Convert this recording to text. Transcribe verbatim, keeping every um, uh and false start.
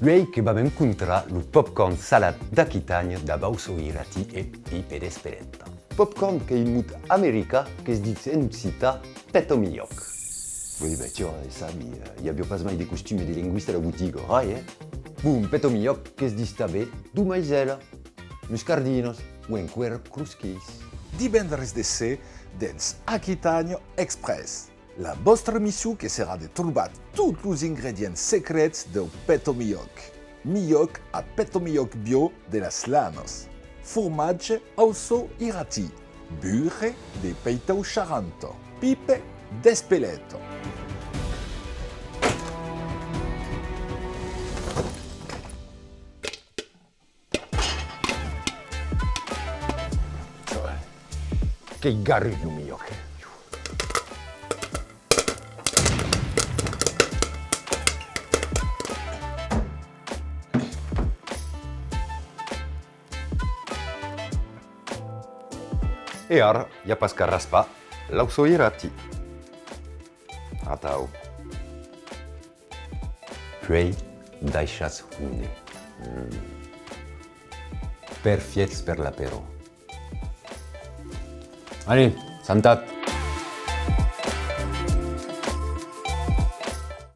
Uèi que vam encontrar lo popcorn salat d'Aquitània dab Auçon Irati e Pipe Despeleta. Popcorn qu'ei un mot american que's ditz en occitan pèta o milhòc. Oui, ben, tu vois, sabi, eh, i aviá pas mai de costume de lingüista a la botiga, rai, eh? Bon, pèta o milhòc que's ditz tanben domaisèla, muscardina o enqüèra crosquís. Divendres de ser dens Aquitània Express. La vòstra mission que serà de trobar tots los ingredients secrets deu pèta o milhòc. Milhòc a pèta o milhòc bio de las Lanas. Formatge Auçon Irati. Burre de peitau charanta. Pipe Despeleta. Qu'ei garrut lo milhòc, eh? E ara, i a pas qu'a raspar l'Auçon Irati. Atau. Puèi, daissatz hondre. Mm. Perfièch per l'aperò. Allez, santat!